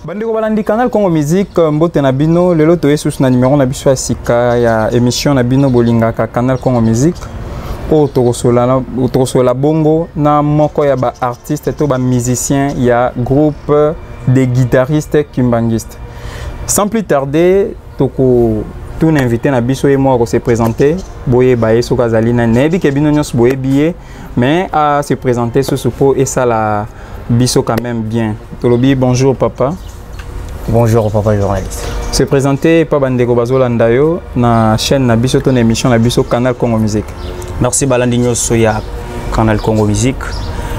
Bandeko balandi Canal Congo Musique, mbote na bino. Lelo toye susu na numéro na biso ya sika ya émission na bino bolingaka Canal Congo Musique. Oyo tokosola bongo na moko ya ba artiste to ba musicien ya groupe des guitaristes kimbanguistes. Sans plus tarder, toko tuna invité na biso ye moko se présenter, boyeba ye soki azali nani. Nayebi ke bino nyonso boyebi ye, mais a se présenter susu po esala biso quand même bien. Tolobi bonjour papa. Bonjour papa journaliste. Se présenter pa bandeko bazolanda yo na chaîne na biso to na émission na biso Canal Congo Musique. Merci balandi nyonso ya Canal Congo Musique.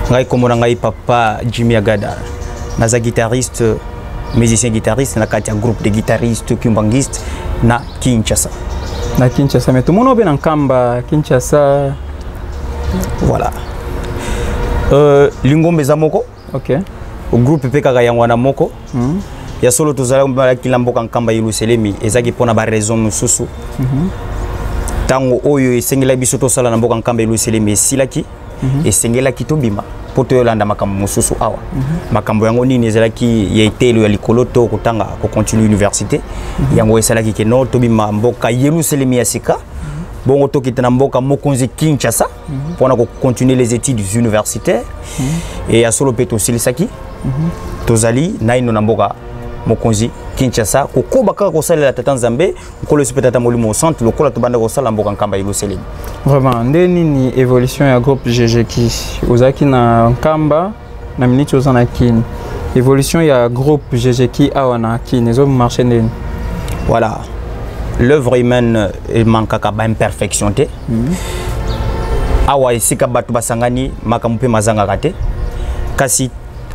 Ngai kombo na ngai papa Jimmy Agada. Naza guitariste, musicien guitariste na kati ya groupe de guitaristes kimbanguistes na Kinshasa. Na Kinshasa, mais tout le monde na Nkamba, Kinshasa. Voilà. Lingombe eza moko. OK. Groupe pe kaka yango wana moko. Ya solo tozalaki na mboka Nkamba Yelusalemi, ezaki mpona ba raison mosusu. Ntango oyo esengelaki biso tosala na mboka Nkamba Yelusalemi esilaki, esengelaki tobima mpo toyolanda makambo mosusu awa. Makambo yango nini ezalaki ya etelo ya likolo to kotanga kocontinue université. Yango esalaki ke no tobima mboka Yelusalemi ya sika, bongo tokita na mboka mokonzi Kinshasa mpona kocontinue les études universitaires. E ya solo mpe tosilisaki, tozali naino na mboka mokonzi Kinshasa kokoba kaka kosalela tata Nzambe Nkolo Yesu mpe tata Molimo Santu lokola tobanda kosala mboka Nkamba Yelusalemi. Vraiment, nde nini évolution ya groupe GGK? Ozalaki na Nkamba, na minute oza na Kin. Évolution ya groupe GGK awa na Kin ezo marcher ndeni? Voilà. L'œuvre humaine emankaka ba imperfection te. Awa esika bato basangani makambo mpe mazangaka te. Kasi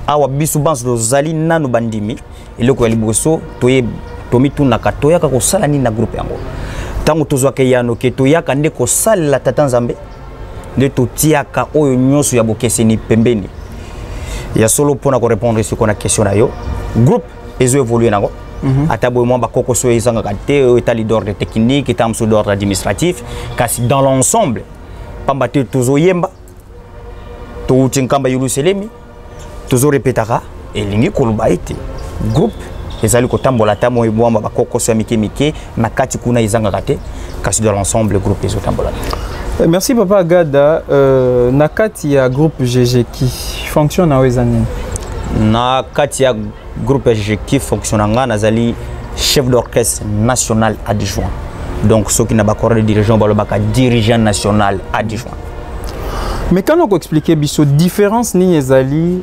awa biso banso tozali nanu bandimi, eloko ya liboso toye tomitunaka toyaka kosala nini na groupe yango. Ntango tozwaka eyano ke toyaka nde kosalela tata Nzambe, nde totiaka oyo nyonso ya bokeseni pembeni. Ya solo mpona korépondre sikoyo na question na yo, groupe ezo évolue nango. Ata boye mwa bakokoso ezangaka te, oyo etali d'ordre technique, eta mosusu d'ordre administratif, kasi dans l'ensemble pamba te tozoyemba, touti Nkamba Yelusalemi, tozorepetaka, elingi koloba ete groupe ezali kotambola. Ata moi mwamba bakokoso ya mike mike na kati kuna ezangaka te, kasi dans l'ensemble groupe ezotambola. Merci papa Agada. Na kati ya groupe GGK, fonction na yo eza nini? Na kati ya groupe ya GGK, fonction na nga nazali chef d'orchestre national adjoint. Donc soki na bacorps de dirigeant balobaka dirigeant national adjoint. Mais quand on explique biso différence nini ezali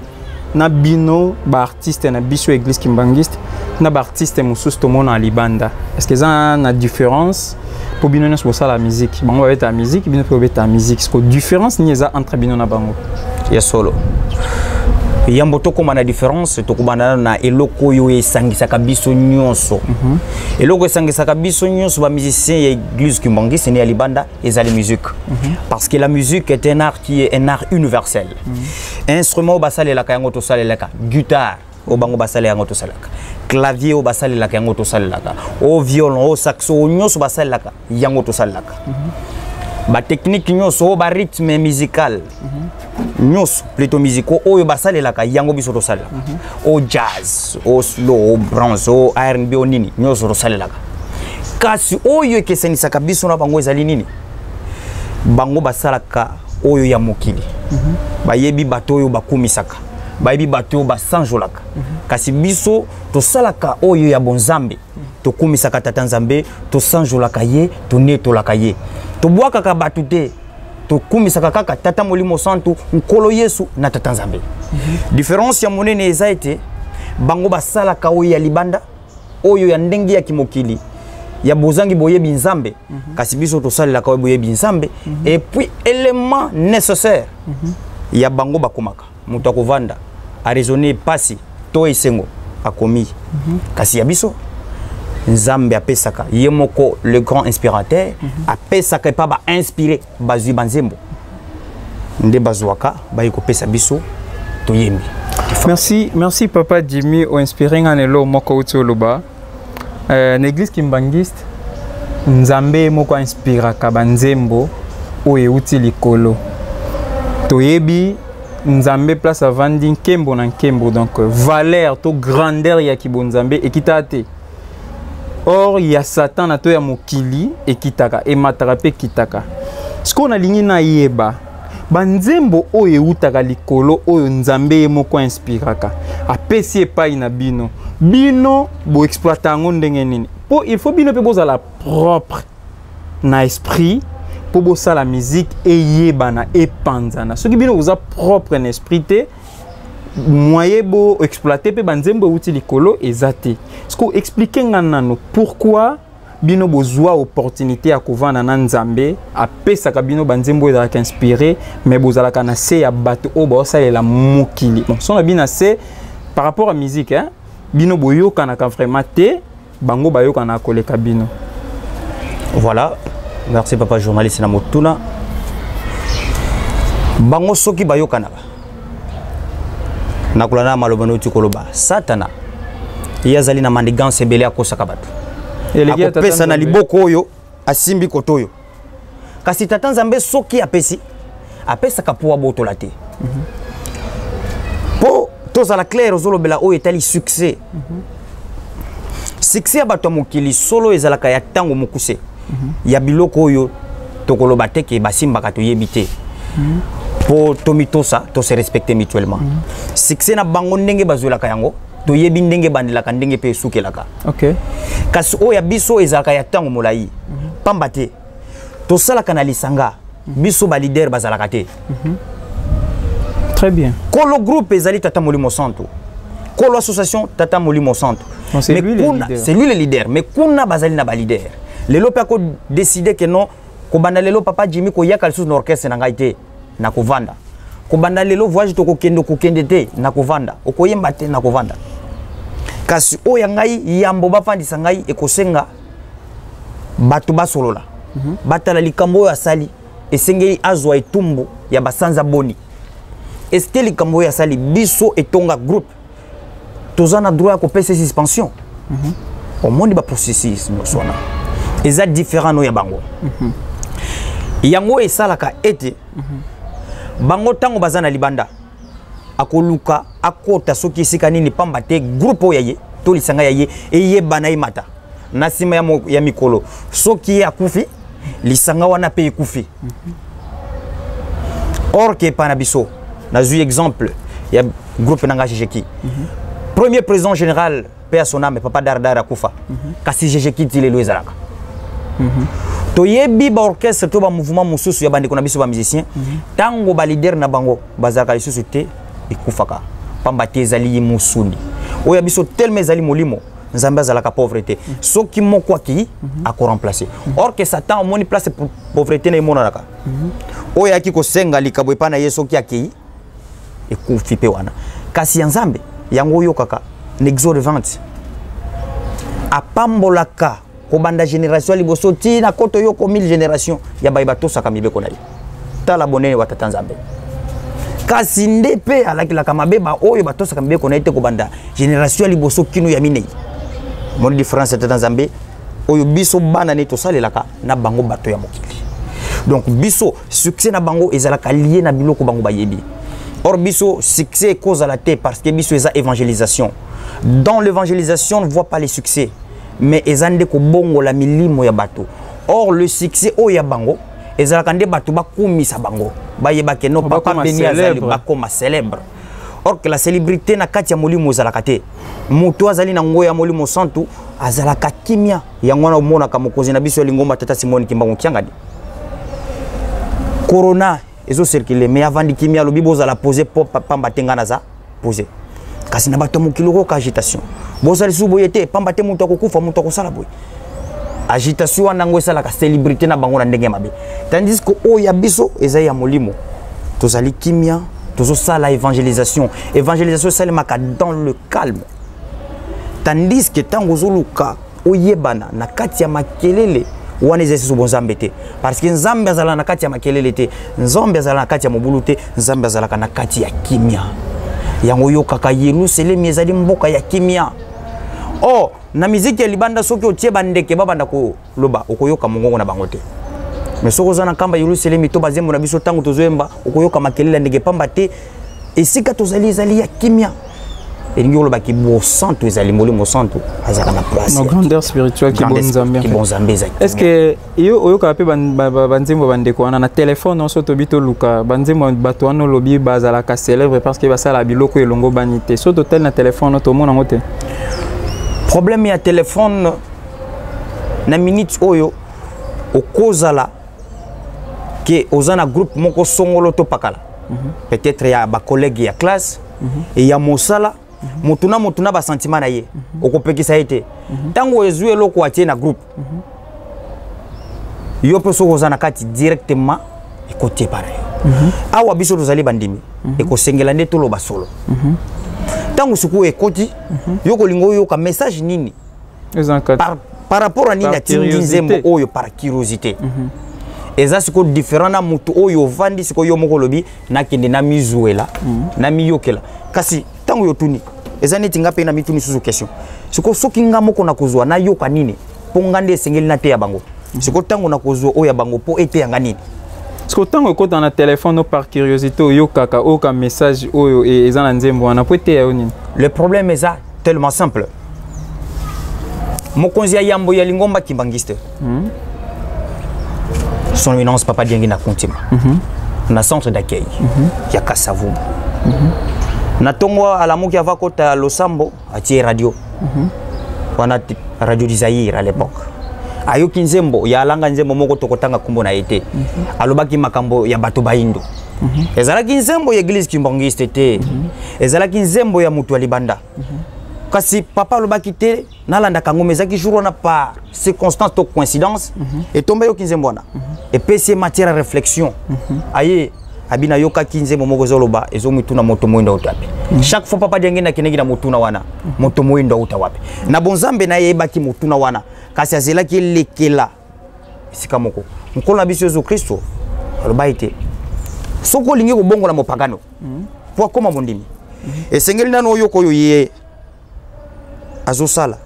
na bino ba artiste na biso église kimbanguiste na ba artiste mosusu tomona na libanda, est-ce que eza na différence? Po bino nyonso bosala musique, bango babeta musique, bino mpe bobeta musique, ce que différence nini eza entre bino na bango? Ya solo, yambo tokóma na différence, tokobanda na eloko oyo esangisaka biso nyonso. Eloko esangisaka biso nyonso bamusicien ya église kimbanguiste ne ya libanda ezali musique, parce que la musique est un art qui est un art universel. Instrument oyo basalelaka yango tosalelaka, guitare oyo bango basalela yango tosalelaka, clavier oyo basalelaka yango tosalelaka, o violon, o saxo, oyo nyonso basalelaka yango tosalelaka, batechnique nyonso oyo, barythme musical nyonso, plutôt musicaux oyo basalelaka yango biso tosalelaka, o jazz, o slow, o bronze, o R&B, o nini nyonso tosalelaka. Kasi oyo ekesenisaka biso na bango ezali nini? Bango basalaka oyo ya mokili, bayebi bato oyo bakumisaka, bayebi bato oyo basanjolaka, kasi biso tosalaka oyo ya bonzambe, tokumisaka tata Nzambe, tosanjolaka ye, tonetolaka ye, tobwakaka bato te, tokumisaka kaka tata Molimo Santu, Nkolo Yesu na tata Nzambe. Différence ya monene eza ete bango basalaka oyo ya libanda, oyo ya ndenge ya kimokili, ya bozangi boyebi Nzambe, kasi biso tosalelaka oyo boyebi Nzambe. Et puis élément nécessaire ya bango, bakomaka moto akovanda araisonne pasi to esengo akomi, kasi ya biso Nzambe apesaka ye moko le grand inspirateur, apesaka epa bainspiré, bazwi banzembo nde bazwaka baye kopesa biso, toyembi. Merci, merci papa Jimmy, oinspiré nga na eloko moko outi oloba. Na église kimbanguiste, Nzambe moko ainspiraka banzembo oyo euti likolo. Toyebi Nzambe place avandi nkembo na nkembo, donc valeur to grandeur ya kibonzambe ekitaka te. Or ya Satan na to ya mokili ekitaka, emataka mpe ekitaka. Sikoyo nalingi nayeba banzembo oyo eutaka likolo, oyo Nzambe ye moko inspiraka, apesi epai na bino, bino boexploite yango ndenge nini? Mpo il faut bino mpe bozala propre na esprit mpo bosala musique eyebana, epanzana. Soki bino boza propre na esprit te, moyen bo exploite mpe banzembo euti likolo eza te. Siko explique nga nano pourquoi bino bozwa opportunité ya kovanda na Nzambe apesaka bino banzembo oyo ezalaka inspiré, mais bozalaka na se ya bato oyo baosalela mokili. Bon, so na bino na se par rapport à musique, hein? Bino boyokanaka vraiment te, bango bayokanaka koleka bino. Voilà, merci papa journaliste na motuna. Bango soki bayokanaka, nakolanda maloba nauti koloba, Satana ye azali na manigance ebele, akosaka bato, akopesa na liboko oyo asimbi koto oyo. Kasi tata Nzambe soki apesi, apesaka mpo abotola te. Mpo tozala clair, ozolobela oyo etali succès. Succès ya bato ya mokili solo ezalaka ya ntango mokuse, ya biloko oyo tokoloba te ke basimbaka, toyebi te, mpo tomitosa, tose respecter mutuellement. Succès na bango, ndenge bazwelaka yango, toyebi ndenge ebandelaka, ndenge mpe esukelaka. Kasi oyo ya biso ezalaka ya ntango molai, pamba te tosalaka na lisanga. Biso baleader bazalaka te. Très bien. Kolo groupe ezali tata Molimo Santo, kolo association tata Molimo Santo. C'est lui le leader. C'est lui le leader, mais kuna bazali na baleader. Lelo mpe akodécider ke non, kobanda lelo papa Jimmy koyaka lisusu na orchestre na ngai te, nakovanda. Kobanda lelo voyage tokokende, kokende te, nakovanda. Okoyemba te, nakovanda. Kasi oyo ya ngai, yambo bafandisa ngai, ekosenga bato basolola, batala likambo oyo asali, esengeli azwa etumbu ya basanza boni. Eske likambo oyo asali, biso etonga groupe toza na droit ya kopesa suspension? Omoni baprocessus nyonso wana eza différent no ya bango. Yango esalaka ete bango ntango baza na libanda, akoluka akota soki esika nini, pamba te groupe oyo ya ye to lisanga ya ye eyebana, emata. Na nsima ya mikolo, soki ye akufi, lisanga wana mpe ekufi. Or ke epai na biso, nazwi exemple ya groupe na nga Jejeki. Premier président général, paix à son âme, papa Dardar, akufa. Kasi Jejeki ti lelo ezalaka. Toyebi baorchestre to bamouvement mosusu ya bandeko na biso bamusicien, ntango baleader na bango bazalaka lisusu te, ekufaka, pamba te ezali ye mosuni. Oyo ya biso telema ezali molimo. Nzambe azalaka pauvre te. Soki moko akei, akoremplace. Or ke Satan, omoni place pauvreté na emonanaka, oyo ayaki kosenga likabo epai na ye, soki akei, ekufi mpe wana. Kasi ya Nzambe, yango oyokaka na Exode 20, apambolaka kobanda génération ya liboso ti na koto yoko 1000 génération ya baye batosaka mibeko na ye. Tala bonene wa tata Nzambe. Kasi nde mpe alakelaka mabe baoyo batosaka mibeko na ye te, kobanda génération ya liboso kino ya minei. Moni différence ya tata Nzambe oyo biso bana ne tosalelaka na bango bato ya mokili. Donc biso, succès na bango ezalaka lié na biloko bango bayebi. Or biso, succès ekozala te, parce que biso eza évangélisation. Dans l'évangélisation, on ne voit pas les succès, mais eza nde kobongola milimo ya bato. Or le succès oyo ya bango ezalaka nde bato bakumisa bango, bayeba ke no papa Beni azali, bakoma célèbre. Or que la célébrité na kati ya molimo ezalaka te. Moto azali na ngoya ya Molimo Santu azalaka kimia. Yango wana omonaka mokonzi na biso ya lingomba, tata Simoni Kimbangu Kiangani, corona ezocircule, mais avandi kimia, alobi bozala posé po pamba te ngai naza posé. Kasi na bato ya mokili okoyoka agitation: bozala lisusu boye te, pamba te moto akokufa, moto akosala boye. Agitation wana, yango esalaka célébrité na bango na ndenge mabe. Tandis que oyo ya biso eza ya molimo, tozali kimia, tozosala évangélisation. Évangélisation esalemaka dans le calme, tandis que ntango ozoluka oyebana na kati ya makelele wana, eza lisusu bonzambe te, parce que Nzambe azalaka na kati ya makelele te, Nzambe azalaka na kati ya mobulu te, Nzambe azalaka na kati ya kimia. Yango oyokaka Yerusalemi ezali mboka ya kimia. Or na miziki ya libanda, soki otie bandeke babanda koloba, okoyoka mongongo na bango te. Mais soki oza na nkamba Yerusalemi to bazembo na biso, ntango tozoyemba, okoyoka makelele ya ndeke, pamba te Esika tozali ezali ya kimia. Elingi koloba kibosantu ezali, Molimo Santu azalaka na place. Na grandeur spirituelle, kibonzambe. Kibonzambe ezali. Est ce que yo oyokaka mpe banzembo bandeko wana na telefone nyonso? Tobi toluka banzembo bato wana olobi bazalaka célèbre parce que basala biloko elongo bani te. So totali na telefone, tomona yango te. Problème ya telefone na minute oyo, okozala ke oza na groupe moko songolo to pakala, peut-être ya bacollègue ya classe, ya mosala, motu na motu na basentiment na ye. Okopekisa ye te. Ntango ezwi eloko atie na groupe, yo mpe soki oza na kati, directement ekoti epa na yo. Awa biso tozali bandimi, ekosengela nde toloba solo. Ntango sikoyo ekoti, yo kolinga oyoka message nini par rapport à nini atindi nzembo oyo, par curiosité. Eza sikoyo différent na motu oyo ovandi sikoyo yo moko olobi nakende namizuela, namiyokela. Kasi ntango yo tuni, eza neti nga mpe na mituni susu question. Sikoyo soki nga moko nakozwa nayoka nini mpo nga nde esengeli nateya bango? Sikoyo ntango nakozwa oyo ya bango mpo eteya nga nini? Parce que ntango ekota na telefone no, par curiosité oyokaka, oyoka message oyo eza na nzembo wana mpo eteya yo nini? Le problème eza tellement simple. Mokonzi ya yambo ya lingomba kimbangiste, Son Éminence Papa Diangienda Kuntima, na centre d'accueil ya Kasavubu, na ntongo alamuki, ava kota losambo, atie radio wana, Radio du Zaïre à l'époque. Ayoki nzembo ya alanga, nzembo moko tokotanga nkombo na ye te. Alobaki makambo ya bato bayindo. Ezalaki nzembo ya église kimbangiste te, ezalaki nzembo ya moto ya libanda. Kasi papa alobaki te nalandaka yango, mais ezalaki jour wana, par circonstance to coïncidence, etomba yoki nzembo wana, epesi ye matière ya réflexion. Aye abi nayokaki nzembo moko ezoloba, ezomituna moto moyindo auta wapi. Chaque fois Papa Diangienda akendeki na motuna wana, moto moyindo auta wapi. Na bonzambe na ye ayebaki motuna wana, kasi azelaki elekela esika moko. Nkolo na biso Yesu Kristo aloba ete soki olingi kobongola mopagano mpo akóma mondimi, esengeli nano oyoka oyo ye azosala.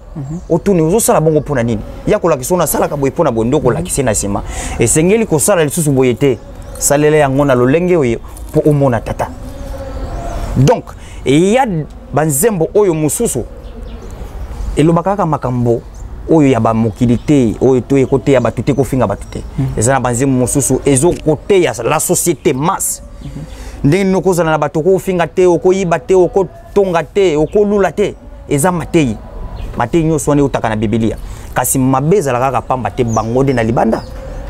Otuni ozosala bongo mpo na nini? Ya kolakisa oyo nasalaka boye mpo na boye. Nde okolakisa na nsima esengeli kosala lisusu boye te, salela yango na lolenge oyo mpo omona tata. Donc eya banzembo oyo mosusu elobaka kaka makambo oyo ya bamokili te, oyo to ekoteya bato te, kofinga bato te. Eza na banzembo mosusu ezokoteya la société masse, ndenge nini okozala na bato, okofinga te, okoyiba te, okotonga te, okolula te. Eza mateyi. Mateyi nyonso wana eutaka na Bibilia. Kasi mabe ezalaka kaka pamba te bango nde na libanda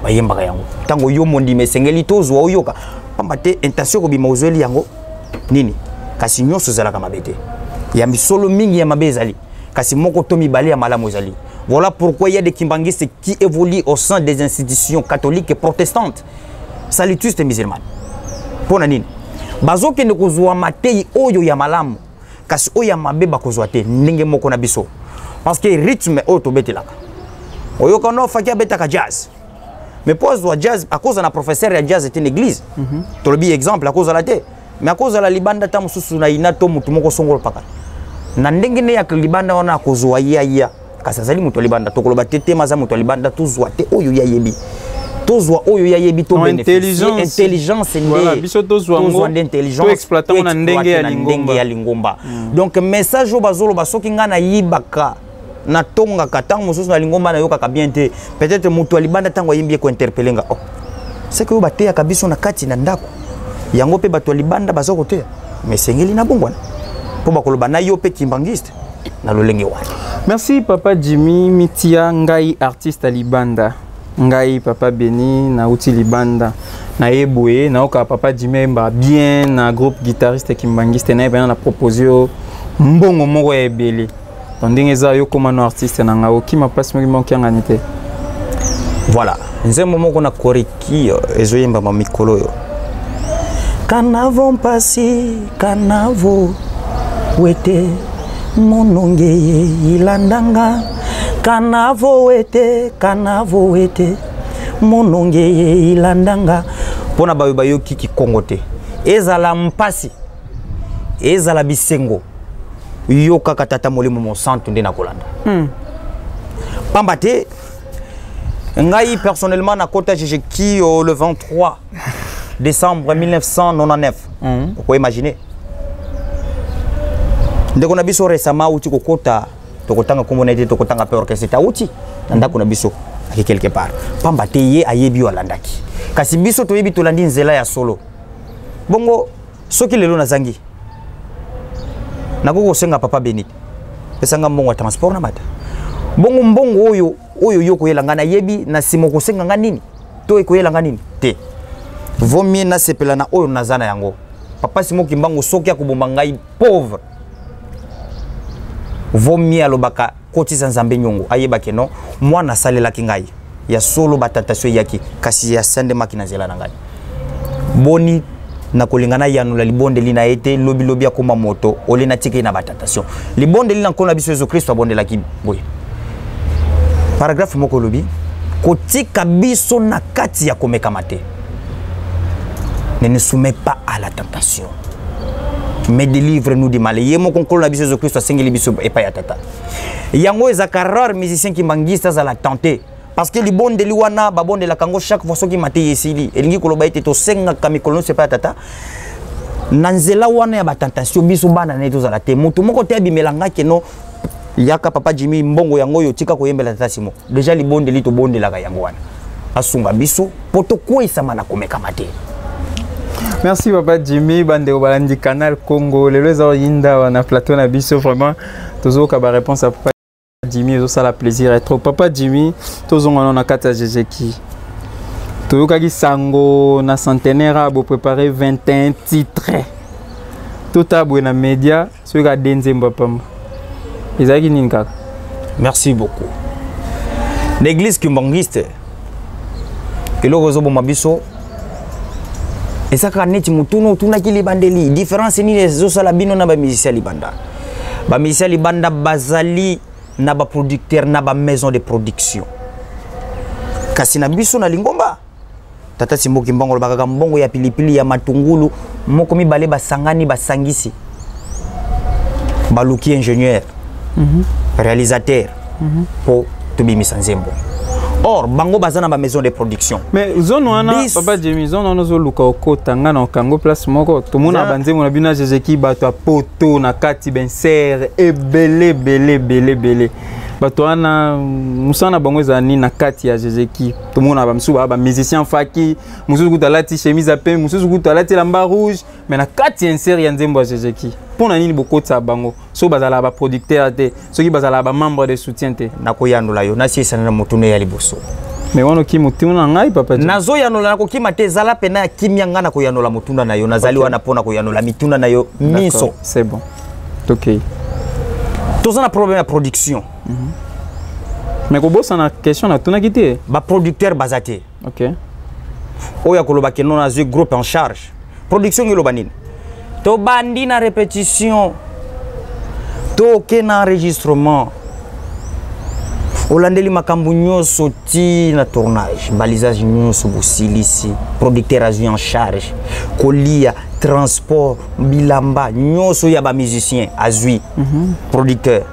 bayembaka yango. Ntango yo mondimi esengeli tozwa oyoka, pamba te intention ekobima, ozweli yango nini. Kasi nyonso ezalaka mabe te. Ya misolo mingi ya mabe ezali, kasi moko to mibale ya malamu ezali. Voilà pourquoi il y a des kimbanguistes qui évoluent au sein des institutions catholiques et protestantes, salutistes et musulmanes. Mpo na nini? Bazokende kozwa mateyi oyo ya malamu, kasi oyo ya mabe bakozwa te. Ndenge moko na biso, parce que rythme oyo tobetelaka, oyoka no faki abetaka jazz, mais mpo azwa jazz akozala na professeur ya jazz te na église. Tolobi exemple, akozala te, mais akozala libanda ta mosusu na ina to motu moko songolo paka na ndenge nde ya libanda wana akozwa ye aya. Kasi azali moto ya libanda, tokoloba te tema aza moto ya libanda, tozwa te oyo ye ayebi, tozwa oyo ye ayebi to intelligence. Nde biso tozwa nde intelligence na ndenge ya lingomba. Donc message oyo bazoloba, soki ngai nayibaka, natongaka, ntango mosusu na lingomba nayokaka bien te, peut-être moto ya libanda ntango ayembi ekointerpeller nga. Oh, seke oyo bateyaka biso na kati na ndako yango mpe bato ya libanda baza koteya, mais esengeli na bongwana mpo bakoloba na yo mpe kimbangiste na lolenge wana. Merci Papa Jimmy Mitia. Ngai artiste ya libanda, ngai Papa Beni, nauti libanda, naye boye, nayoka Papa Jimmy ayemba bien na groupe guitariste kimbangiste, naye mpena na propose yo mbongo moko ya ebele. Donc ndenge eza, yo koma no artiste na ngai, okima place moki mokiangani te. Voilà nzembo moko na koriki ezoyembama mikolo oyo: kanavo mpasi, kanavo wete mononge ye ilandanga, kanavo wete, kanavo wete mononge ye ilandanga. Mpo na bayo bayoki kikongo te, ezala mpasi, ezala bisengo, yo kaka Tata Molimo Mosantu nde nakolanda. Pamba te ngai personnellement nakota jejeki le 23 décembre 1999. Okoimagine Ndeko na biso récemment auti kokota, tokotanga nkombo na ye te, tokotanga mpe orchestre te, auti na ndako na biso, ake quelque part, pamba te ye ayebi oyo alandaki, kasi biso toyebi tolandi nzela ya solo. Bongo soki lelo nazangi, nakoki kosenga papa Beni, pesanga mbongo ya transport na mata. Bongo mbongo oyo yo koyela ngai, nayebi na nsima okosenga ngai nini to ekoyela ngai nini te. Vaut mieux nasepela na oyo naza na yango. Papa Simo Kimbangu, soki akoboma ngai pauvre, vaut mieux alobaka kotisa Nzambe nyongo, ayebake no mwana asalelaki ngai ya solo. Batentation eyaki, kasi asandemaki na nzela na ngai. Boni nakolinga nayanola libondeli na ye te, lobilobi akóma moto ole natika ye na batentation. Libondeli na Nkolo na biso Yesu Kristo abondelaki boye, paragraphe moko olobi: kotika biso na kati ya komekama te, ne nous soumets pas à la tentation, mais délivre-nous du mal. Ye moko Nkolo na biso Yesu Kristo asengeli biso epai ya Tata. Yango ezalaka rare musicien kimbanguiste azala tenté, parce que libondeli wana babondelaka yango chaque fois soki mateyi esili. Elingi koloba ete tosengaka mikolo nyonso epai ya Tata na nzela wana ya batentation, biso bana na ye tozala te. Moto moko te abimela nga keno: yaka papa Jimmy, mbongo yango oyo, tika koyembela tata Simo. Déjà libondeli tobondelaka yango wana, asunga biso mpo tokweyisama na komekama te. Merci papa Jimmy. Bandeko balandi Canal Congo, lelo eza oyinda wana plateau na biso. Vraiment tozoyoka baréponse ya papa Jimmy, ezosala plaisir ya trop. Papa Jimmy, tozonga na kati ya Jejeki. Toyokaki sango na centenaire bopréparé 21 titres. Tota boye na média, soki kade nzembo ya pamba, ezalaki nini kaka? Merci beaucoup. L'église kimbanguiste, eloko ezoboma biso eza kaka neti motuna otunaki libandeli: différence nini ezosala bino na bamusicien libanda? Bamusicien libanda bazali na baproducteur, na bamaison de production, kasi na biso na lingomba, tata Simbo Kimbangu alobaka kaka mbongo ya pilipili, ya matungulu, moko mibale basangani, basangisi, baluki ingénieur, réalisateur, mpo tobimisa nzembo. Or bango baza na bamaison de production. Mais zone wana, papa Jimmy, zone wana ozoluka okota, nga na okango place moko. Tomona banzembo na bino ya Jejeki, bato ya poto na kati, bensere ebele ebele ebele ebele. Bato wana, mosala na bango ezala nini na kati ya Jejeki? Tomona bamosusu baa bamusicien faki, mosusu kutu alati chemise ya pembe, mosusu kutu alati elamba rouge, mais na kati ya insere ya nzembo ya Jejeki, mpo na nini bokotisa bango soki bazalaka baproducteur te, soki bazalaka bamembre de soutien te? Nakoyanola yo, nasiesana na motuna ya liboso. Mais wana oki motuna na ngai, papa. Nazoyanola, nakokima te, ezala pena ya kimia. Ngai nakoyanola motuna na yo, nazali wana mpo na koyanola mituna na yo miso. C'est bon, tokei. Toza na problème ya production. Mais kobosana question natunaki te. Baproducteur baza te. Oyo akoloba ke non, nazwi groupe en charge, production eloba nini? Tobandi na répétition, toke na enregistrement, olandeli makambo nyonso ti na tournage, balisage nyonso bosilisi, producteur azwi en charge kolia, transport, bilamba nyonso ya bamusicien azwi, producteur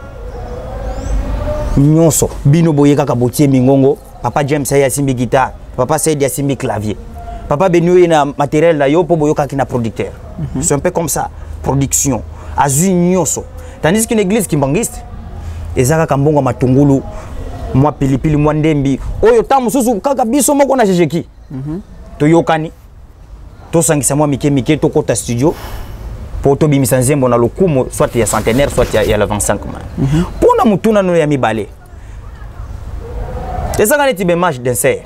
nyonso. Bino boye kaka botie mingongo. Papa James aye asimbi guitare, papa Saidi asimbi clavier, papa Beni oye na matériel na yo, mpo boyokaki na producteur. C'est un peu comme ça, production azwi nyonso, tandis qu'une église kimbanguiste eza kaka mbongo ya matungulu, mwa pilipili, mwa ndembi, oyo ntango mosusu kaka biso moko na Jejeki toyokani, tosangisa mwa mike mike, tokɔta studio mpo tobimisa nzembo na lokumu, soit ya centenaire, soit ya le 25 mai. Mpona motuna no ya mibale, ezaka neti baimage d'insert.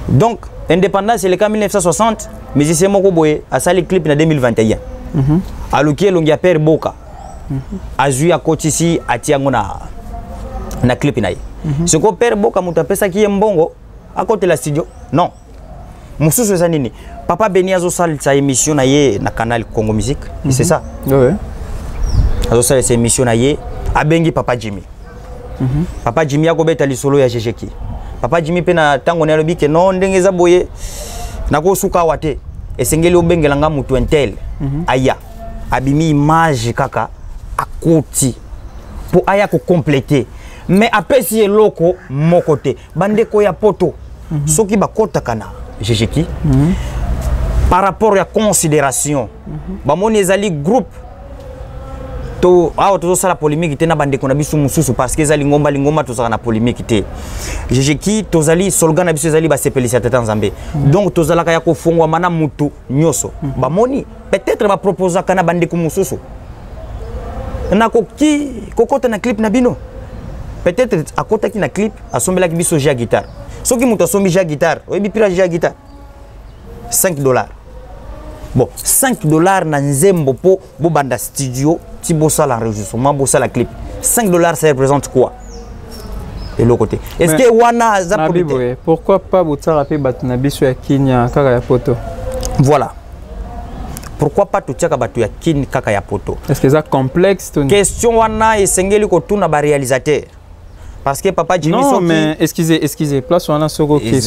Donc indépendance eleka 1960, musicien moko boye asali clip na 2021, aluki elongi ya père Boka, azwi, akotisi, atia yango na clip na ye. Sikoyo père Boka, moto apesaki ye mbongo akotela studio? Non. Mosusu eza nini? Papa Beni azosalisa émission na ye na Canal Congo Musique, c'est ça? Ouais. Azosalisa émission na ye, abengi papa Jimmy. Papa Jimmy akobeta lisolo ya Jejeki. Papa Jimmy mpe na ntango na ye alobi ke non, ndenge eza boye, nakosuka awa te, esengeli obengela nga moto un tel. Aya, abimi image kaka, akoti mpo aya kocompléter, mais apesi eloko moko te. Bandeko ya poto, soki bakɔtaka na Jejeki, par rapport ya considération, bamoni ezali groupe To awa tozosala polémique te na bandeko na biso mosusu, parce que eza lingomba. Lingomba, tozalaka na polémique te. Jejeki tozali, slogan na biso ezali basepelisa tata Nzambe. Donc tozalaka ya kofungwama na mutu nyonso. Bamoni peut-être baproposaka na bandeko mosusu: nakoki kokɔta na clip na bino. Peut-être akɔtaki na clip, asombelaki biso jeu ya guitare. Soki moto asombi jeu ya guitare, oyebi prix ya jeu ya guitare? 5 dollars. Bon, 5 dollars na nzembo, mpo bobanda studio ti bosala enregistrement, bosala clip, 5 dollars, ça représente quoi? Eloko te. Est ce que wana aza Nabi boye, pourquoi pas botiaka mpe bato na biso ya Kenya kaka ya poto? Voilà, pourquoi pas totiaka bato ya Kini kaka ya poto? Est ce que eza complexe to? Question wana esengeli kotuna baréalisateur, parce que papa Jimmy, non, mais excusez, excusez, place wana, soko oke,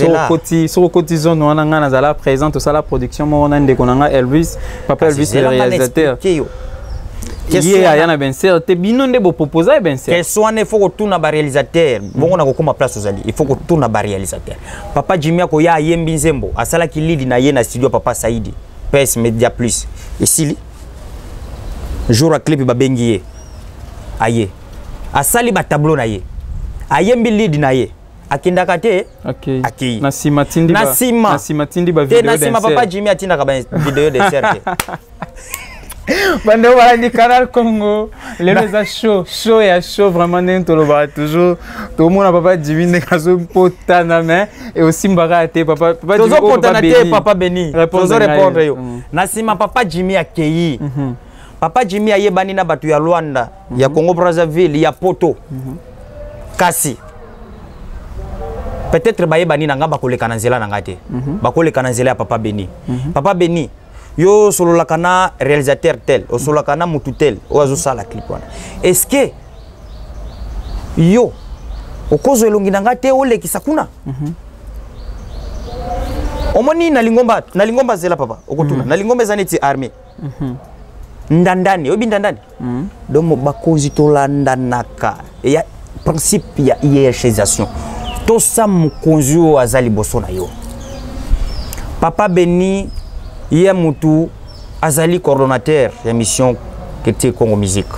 soko okoti zone wana, ngai nazala présent, tosala production moko na ndeko na ngai Elvis, papa Elvis le réalisateur. Ye aya na benser te, bino nde boproposa ye benser. Question wana, il faut kotuna baréalisateur. Bongo na kokóma place ozali, il faut kotuna baréalisateur. Papa Jimmy akoya, ayembi nzembo, asalaki lead na ye na studio papa Saidi PS Media Plus, esili. Jour ya clip, babengi ye, aye, asali batableau na ye, ayembi lead na ye, akendaka te. Okay. Akei. Na nsima tindi na nsima na nsima tindi ba te video na nsima papa Jimmy atindaka ba video d'insert te. Bandeko balandi Canal Congo, lelo eza show, show ya show vraiment. Ndenge tolobaka toujours, tomona papa Jimmy ndenge azopotana, mais eosimbaka te, papa. Papa Jimmy, oyo tozopotana papa te. Beni. Papa Beni, Répondre tozorépondre ngai. yo. Na nsima papa Jimmy akei. Papa Jimmy ayebani na bato ya Lwanda, ya Congo Brazzaville, ya Poto. Kasi peut-être bayebani na nga, bakoleka na nzela na nga te, bakoleka na nzela ya papa Beni. Papa Beni, yo osololaka na réalisateur tel, osololaka na mutu tel oyo azosala clip wana, est ce que yo okozwa elongi na nga te, olekisa kuna? Omoni, na lingomba, na lingomba, zela papa, okotuna. Na lingomba eza neti armée. Ndandani, oyebi ndandani? Donc bakonzi tolandanaka, eya principe ya hiérarchisation. Tosa mokonzi oyo aza liboso na yo. Papa Beni, ye mutu azali coordonnateur ya mission Culture Congo Musique.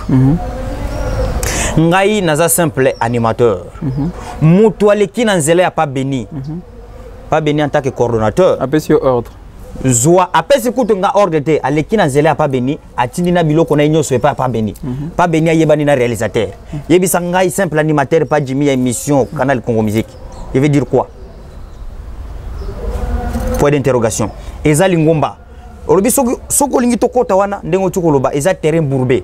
Ngai naza simple animateur. Mutu aleki na nzela ya pa Beni, pa Beni en tant que coordonnateur apesi yo ordre. Zwa, apesi kutu nga ordre te, aleki na nzela ya pa Beni, atindi na biloko na ye nyonso epai ya pa Beni. Pa Beni ayebani na réalisateur. Yebisa ngai simple animateur, pa Jimmy ya émission Canal Congo Musique, je veux dire quoi? Point d'interrogation. Eza lingomba. Olobi soki, soki olingi tokɔta wana, ndenge oti koloba, eza terrain bourbe.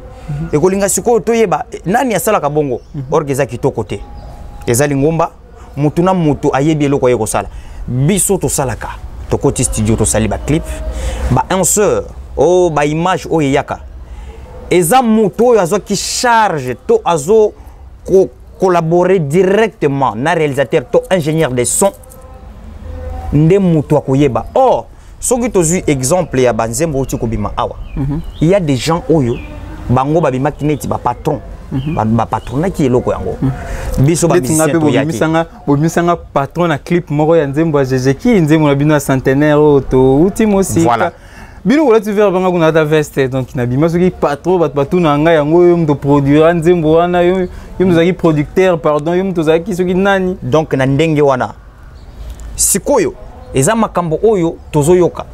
Ekolinga sikoyo toyeba nani asalaka bongo. Orge eza kitoko te. Eza lingomba, mutu na mutu ayebi eloko aye kosala. Biso tosalaka, tokoti studio, tosali baclip, bainsert oyo, baimage oyo eyaka, eza moto oyo azwaki charge to azo collaborer directement na réalisateur to ingénieur de son nde moto akoyeba. Or soki tozwi exemple ya banzembo outi kobima awa, il y a des gens oyo bango babimaki neti bapatron, bapatronaki eloko yango. Biso Neti nga mpe bamusicien toyaki. Bobimisanga patron na clip moko ya nzembo ya Jejeki, nzembo na bino ya centenaire oyo touti mosika. Voilà. Bino kolati vert, banga kuna ata veste, donc nabima soki patron. Bato batuna ngai yango: yo moto produira nzembo wana, yo moto ozalaki producteur, pardon, yo moto ozalaki soki nani. Donc na ndenge wana sikoyo eza makambo oyo tozoyoka,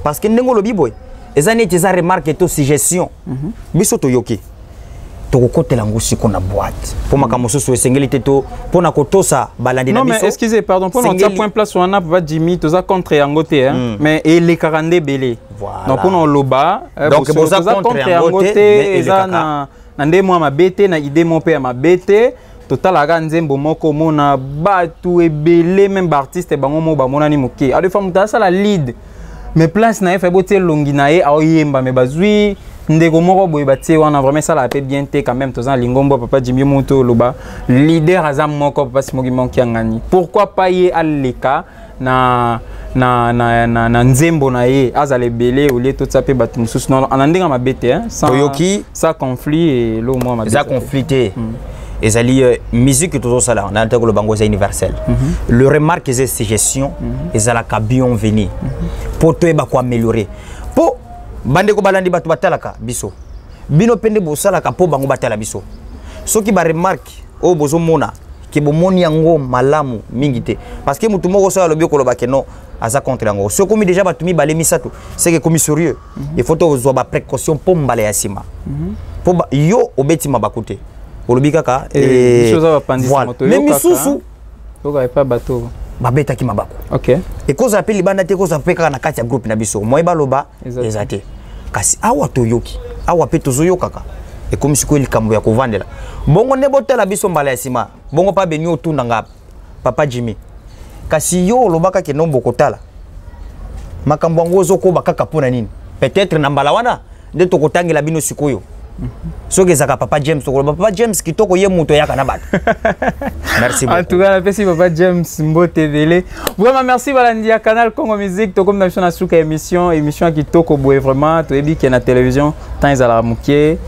parce que ndenge olobi boye, eza neti eza remarque to suggestion. Biso toyoki, tokokotela yango siko na boîte, mpo makambo mosusu esengeli te to mpo na kotosa balandi na Non, mais biso. excusez, pardon, mpona otia point place wana, papa Jimmy, toza contre yango te, hein? Mais elekaka nde ebele. Voilà. Donc mpona oloba Donc, boza toza contre yango te, mais eza elekaka. na nde mwa mabe te, na idée mo mpe ya mabe te. Totalaka nzembo moko, omona bato ebele, même baartiste bango mo bamonani moke. Adefa moto asala lead, mais place na ye fa botie elongi na ye aoyemba, mais bazwi ndeko moko boye batie wana. Vraiment esalaka mpe bien te quand même. Toza na lingombo, papa Jimmy, moto oloba leader aza moko, papa Simoki Monkiangani. Pourquoi pas ye aleka na nzembo na ye, azala ebele olie totia mpe bato mosusu? Non, na ndenge ya mabe te, hein, sans, Toyoki. sans conflit elo mwa mabe Eza eza te. Conflit te. Ezali musique tozosala na ntango koloba yango eza universel. Le remarque eza suggestion, ezalaka bienvenu mpo toyeba koaméliorer, mpo bandeko balandi, bato batalaka biso. Bino mpe nde bosalaka mpo bango batala biso. Soki baremarque oyo bozomona ke bomoni yango malamu mingi te, parce que motu moko soki alobi, koloba ke non, aza contre yango, soki okomi déjà bato mibale, misato, c'est que ekomi sérieux. Il faut tozwa baprécaution mpo mbala ya nsima, mpo yo obeti mabaku te, olobi kaka. Biso oza bapandisa. Voilà. Moto Mais oyokaka, misusu toyoka epa bato babetaki mabaku. Ekozala mpe libanda te, ekozala mpe kaka na kati ya groupe na biso, moye baloba Eza te. Eza te. Kasi awa toyoki, awa mpe tozoyokaka, ekomi sikoyo likambo ya kovandela bongo nde botala biso mbala ya nsima. Bongo mpa beni otundanga papa Jimmy, kasi yo olobaka ke no, bokotala makambo yango ozokoba kaka mpo na nini? Peut-être na mbala wana nde tokotangela bino sikoyo. Soki ezalaka papa James, tokoloba papa James kitoko, ye moto oyaka na bato. Merci En beaucoup. tout cas, napesi papa James mbote ebele. Vraiment merci, balandi ya Canal Congo Musique. Tokomi na biso na suka émission, émission ya kitoko boye. Vraiment toyebi ke na télévision temps ezalaka moke.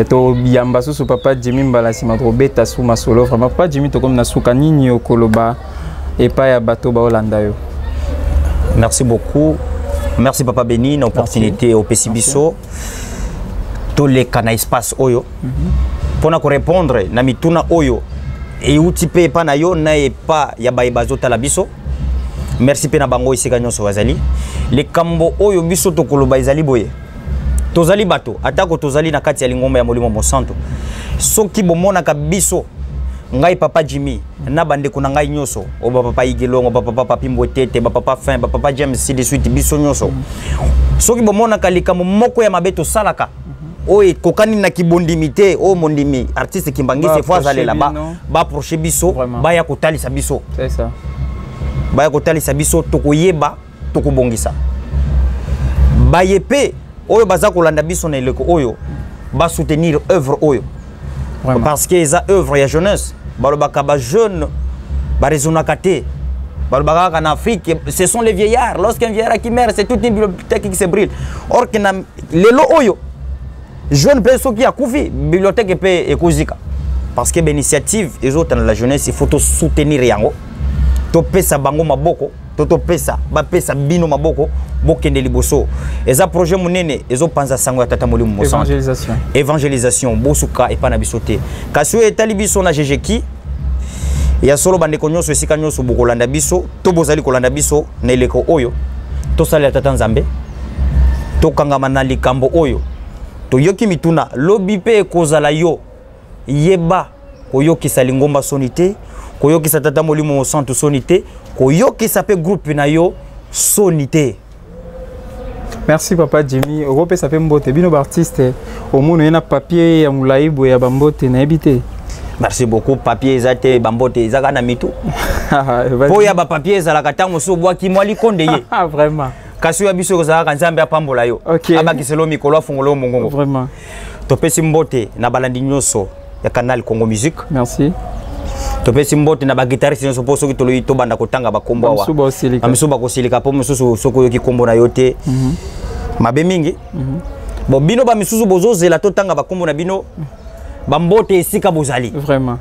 Toyamba susu papa Jimmy mbala nsima, tokobeta su masolo. Vraiment papa Jimmy, tokomi na suka. Nini okoloba epai ya bato baolanda yo? Merci beaucoup, merci papa Beni na opportunité opesi biso toleka na espace oyo mpona korépondre na mituna oyo euti mpe epa na yo na epa ya baye bazotala biso. Merci mpe na bango esika nyonso bazali. Likambo oyo biso tokoloba ezali boye: tozali bato, atako tozali na kati ya lingomba ya Molimo Mosantu. Soki bomonaka biso, ngai papa Jimmy na bandeko na ngai nyonso oyo, bapapa Igelongo, bapapa Papi Mbwetete, bapapa Fin, bapapa James, ainsi de suite, biso nyonso, soki bomonaka likambo moko ya mabe tosalaka oyo ekokani na kibondimi te, oyo mondimi artiste kimbangisi efo azalela, baapproche biso, baya kotalisa biso. C'est ça. Baya kotalisa biso, tokoyeba, tokobongisa. Baye mpe oyo baza kolanda biso na eleko oyo, basoutenir œuvre oyo. Vraiment. Parce que eza œuvre ya jeunesse. Balobaka bajeune baraisonnaka te. Balobaka kaka na Afrique, ce sont les vieillards. Lorsqu'un vieillard qui meurt, c'est toute une bibliothèque qui se brûle. Or que na lelo oyo, jeune mpe soki akufi, bibliothèque mpe ekozika, parce que bainitiative ezotana la jeunesse. Il faut tosoutenir yango, topesa bango maboko, to topesa, bapesa bino maboko, bokende liboso. Eza projet monene ezopanza sango ya Tata Molimo Mosantu. Évangélisation. Évangélisation. Bosuka epai na biso te. Kasi oyo etali biso na GGKI ya solo, bandeko nyonso esika nyonso bokolanda biso to bozali kolanda biso na eleko oyo, tosalela Tata Nzambe, tokangama na likambo oyo toyoki mituna. Lobi mpe ekozala yo, yeba koyokisa lingomba soni te, koyokisa Tata Molimo Mosantu soni te, koyokisa mpe groupe na yo soni te. Merci papa Jimmy. Okopesa mpe mbote bino baartiste. Omona ye na papier ya molai boye ya bambote, nayebi te. Merci beaucoup. Papier eza te, bambote eza kaka na mitu. Mpo ya bapapier ezalaka ntango mosusu obwaki mwa likonde ye. Vraiment. Kasi oyo ya biso ekozalaka Nzambe apambola yo, abakisela yo mikolo, afungola yo mongongo. Vraiment. Topesi mbote na balandi nyonso ya Canal Congo Musique. Merci. Topesi mbote na baguitariste nyonso, mpo soki toloyi tobanda kotanga bakombo awa, Bamosusu baosilika. Bamisusu bakosilika, mpo mosusu soki oyoki kombo na yo te, mabe mingi. Bon, bino bamisusu bozozela totanga bakombo na bino, bambote esika bozali. Vraiment.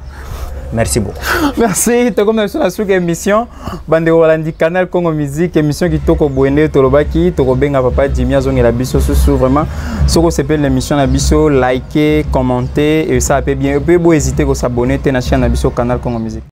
Merci beaucoup. Merci. Tokomi na biso na suka émission. Bandeko balandi Canal Congo Musique, émission kitoko boye nde tolobaki tokobenga papa Jimmy azongela biso susu. Vraiment, soki osepeli na émission na biso, like, commenter, esala mpe bien. Mpe bohésite kosabonner te na chaîne na biso Canal Congo Musique.